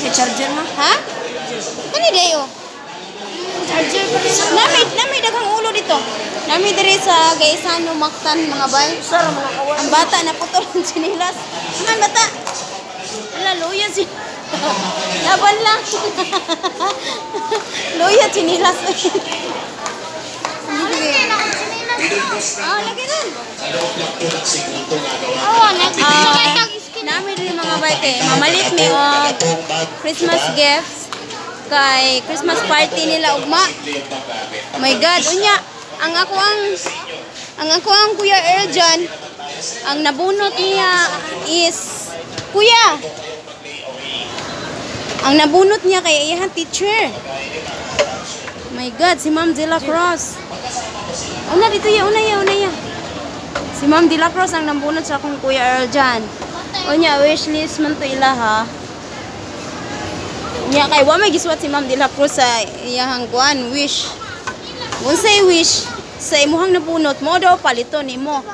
May charger, ma. Ha? Kani dayo. Charger pa rin. Nami daghang ulo dito. Nami diri sa Gaisano Mactan, mga bay. Sir, mga kawan. Ang bata na putol ang tsinelas. Aman bata. Ala, luya si. Laban lang. Luya tsinelas. Ah, lagi nun. Oo, Ah, nami diri, mga bay, kay mamalit mi og Christmas gifts kay Christmas party nila ugma. My God, unya ang ako ang Kuya Erjan, ang nabunot niya is Kuya. Ang nabunot niya kay iyang teacher. My God, si Ma'am De La Cruz. Una dito ya, una ya, una ya. Si Ma'am De La Cruz ang nabunot sa akong Kuya Erjan. Unya, wish list man to ila ha. Unya kay wa may gisuwat si Ma'am De La Cruz sa iyahang kuan wish. Unsay wish sa imuhang nabunot mo daw palito nimo.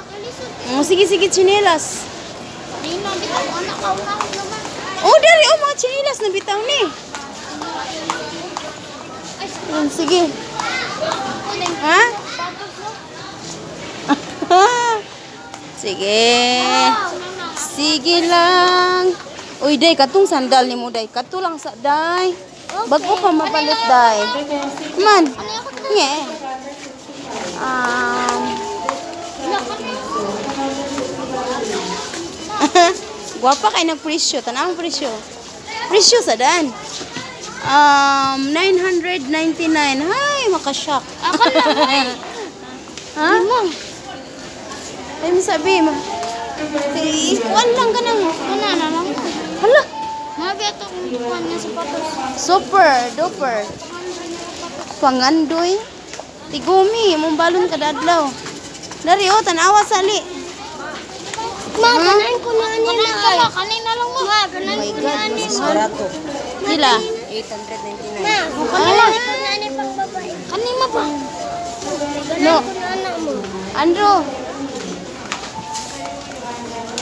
Oh, sige sige, tsinelas. Oh, dali oh, mga tsinelas na bitaw ni. Oh, sige. Ha? Sige. Sige lang. Uy, day, katong sandal ni mo, day. Kato lang sa, day. Bago pa mapalit, day. Man. Nge. Guwapa kay nagpresyo. Tanaw ang presyo. Presyo sa dan. 999. Hay, makashock. Ako lang. Ha? Ay, masabi mo. Ikuan lang ka nang. Ano na lang. Hala, Mabi ito kung kuwan niya sapatos. Super duper. Pangandoy. Tigumi, mong balon kada adlaw. Dari oh, tanawa sali. Ma, ganahan ko na ani na. Kanina lang mo. Ma, ganahan Oh my ko na God, ani. mas mahal. Barato. Sila. 899. Ma, ganahan ko na ani pang babae. Kanina pa. No. Ganahan ko na anak mo. Andrew.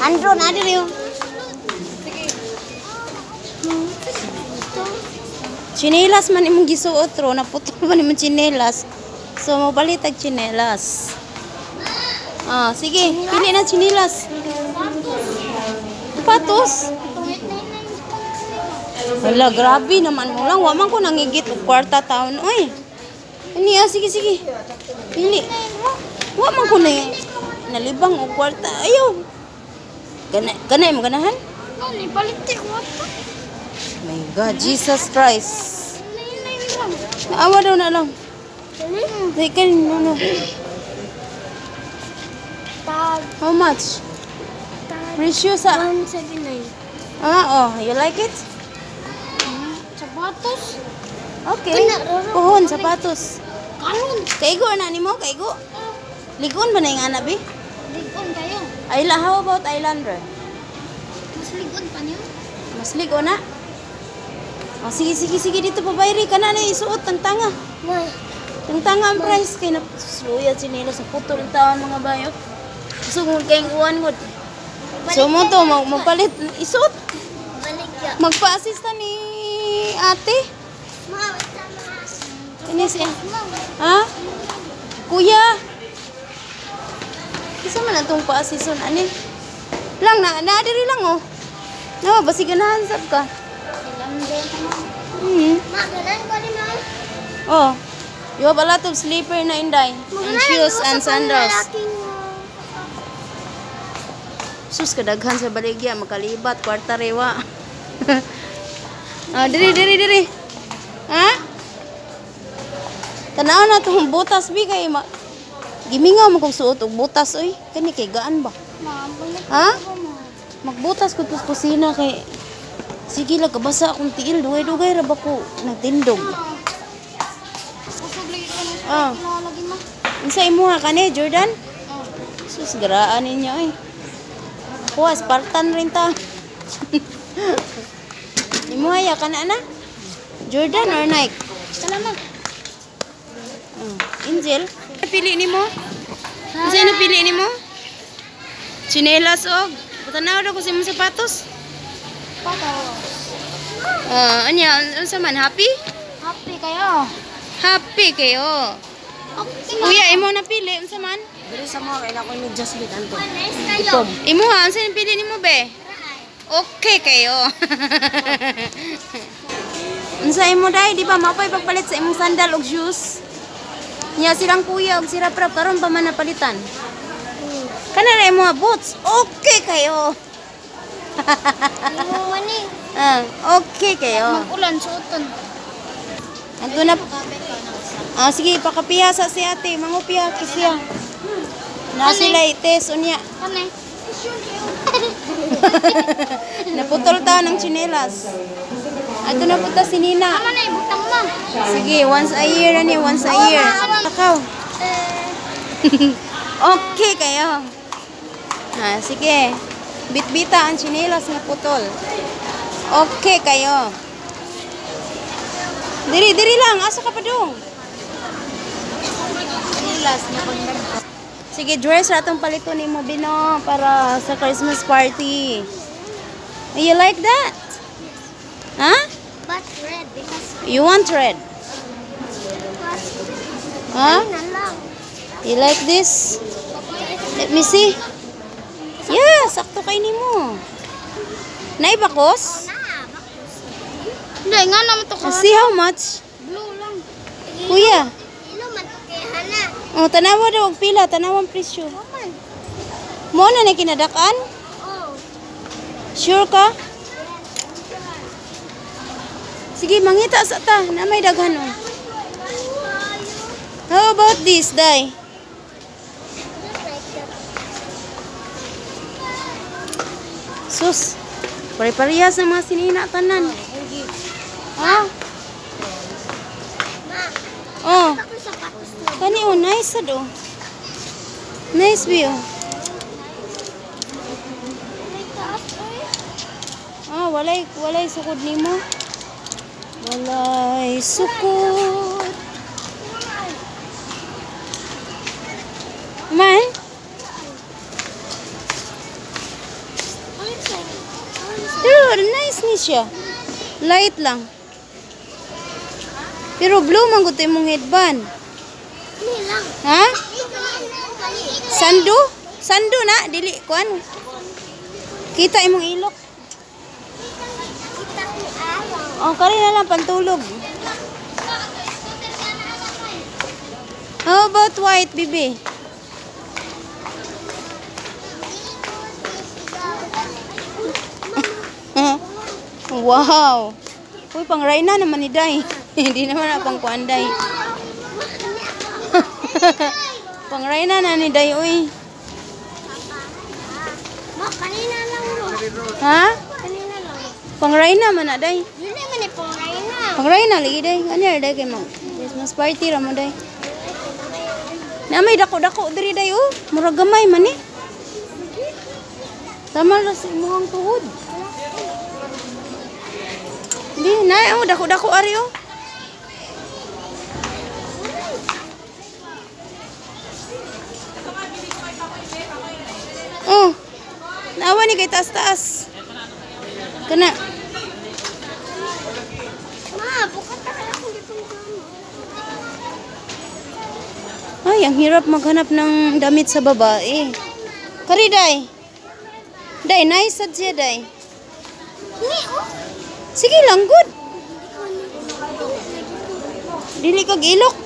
Andrew, na diri oh. Chinelas man imong gisuot ro, naputol man imong chinelas. So mopalit og chinelas. Ah, sige, pili na chinelas. Sapatos. Wala, grabe naman mo lang. Wa man ko nangigit og kwarta taon. Oy. Ini ah, sige sige. Pili. Wa man ko na nalibang og kwarta. Ayaw. Gana, gana mo ganahan? Ano, palit ko ato. My God, Jesus Christ. Naawa daw na lang. They can, no, no. Tag, How much? tag, Presyo sa. 179. Ah, oh, you like it? Sapatos? Okay. Puhon, sapatos. Karon. Kaigo na nimo, kaigo. Ligon ba na yung anak, bi? Ligon kayo. Ayla, how about Islander? Mas ligon pa niyo. Mas ligo na. Oh, sige, sige, sige, dito pa bayri ka na na isuot, tangtanga. Ma, Tangtanga ang price kay na sluya sinila sa putol ang taon, mga bayo. Gusto mo kayong uwan mo. So mo to magpalit isuot, Balik ya. Magpa-assist ni ate. Ma, tama. Ini siya. Ha? Kuya. Isa man atong pa-assiston ani. Lang na na diri lang oh. No, basi ganahan sab ka. Ma, ganahan ko ni ma. Oh. You have a lot of slipper na, inday. And shoes and sandals. Sus, kadaghan sa baligya, makalibat, kwarta rewa. Ah, diri diri diri. Ha? Tanaw na tong butas bi kay ma gimingaw mo kog suot og butas oy. Kani kay gaan ba? Ma, balik Ha? ko ma. Magbutas ko tos kusina kay sige lang kabasa akong tiil, dugay-dugay ra ba ko nagtindog. Kusog lagi ko ng Ah. lagi ma. Unsa imuha kani, Jordan? Oh. Sus, garaan ninyo eh. Kuha, Spartan rin ta. Imuha ya kana na? Jordan or Nike? Salamat. Oh, Angel, pili nimo? Unsa na pili nimo? Chinelas og tanaw daw ko sa imong sapatos. Patos. Anya, unsa man, happy? Happy kayo. Happy kayo. Okay. Kuya, imo na pili, unsa man? Dili sa mga kailangan ko ni Jasmine anto. Nice kayo. Imo ha, unsa ni pili nimo be? Okay kayo. Unsa imo dai, di ba mapay pagpalit sa imong sandal og shoes? Nya silang kuya og si Raprap karon pa man napalitan. Kana ra imo nga boots. Okay kayo. Imo man eh. Ah, okay kayo. Mag-ulan suoton. Anto na. Ah, sige, pakapiya sa si ate. Mangupiya siya. Na sila test unya. Kani. Naputol ta ng tsinelas. Ato na punta si Nina. Tama na ibutang ma. Sige, once a year ani, once a year. Takaw. Okay kayo. Ah, sige. Bitbita ang tsinelas nga putol. Okay kayo. Diri, diri lang. Asa ka pa dong? Tsinelas niya pag nag Sige, dress ra atong paliton nimo Bino para sa Christmas party. You like that? Huh? But red because You want red? Huh? na lang. You like this? Let me see. Yeah, sakto kay nimo. Nay bakos? Hindi, nga naman to ka. See how much? Blue lang. Kuya. Ilo man to kay Hana. Oh, tanawa daw og pila, tanawang presyo. Man. Mo na ni kinadakan? Oh. Sure ka? Sige, mangita sa ta. Na may daghan oh. How about this, Day? Sus, pare-parehas ang mga sinina tanan. Ha? Ma, Oh, ako sapatos na. kani oh, nice sad oh. Nice view. May taas oy. Ah, walay walay sukod nimo. Walay sukod. Man, pero nice ni siya. Light lang. Pero blue man gud to imong headband. Ini lang. Ha? Sando? Sando na dili kuan. Kita imong ilok. Kita ko araw. Oh, kari na lang pantulog. How about white, baby? Wow. Uy, pang Reyna naman ni Day. Hindi naman na pang kuan, Day. Pang Reyna na ni Day, uy. Ma, kanina lang mo. Ha? Kanina lang. Pang Reyna man na, Day. Dili man ni pang Reyna. Pang Reyna lagi, Day. Ano yun, Day kay mo? Christmas party ra mo, Day. Na may dako-dako diri, Day, oh. Murag gamay man eh. Tama ra sa imong tuhod. Di, na, oh, dako-dako ari, oh. Oh, naawa ni kay taas-taas. Kana, Ma, bukat na kaya kung dito mo. Ay, ang hirap maghanap ng damit sa babae. Kari, day. Day, nice sad siya, day. Ni, oh. Sige lang, good. Dili kag ilok.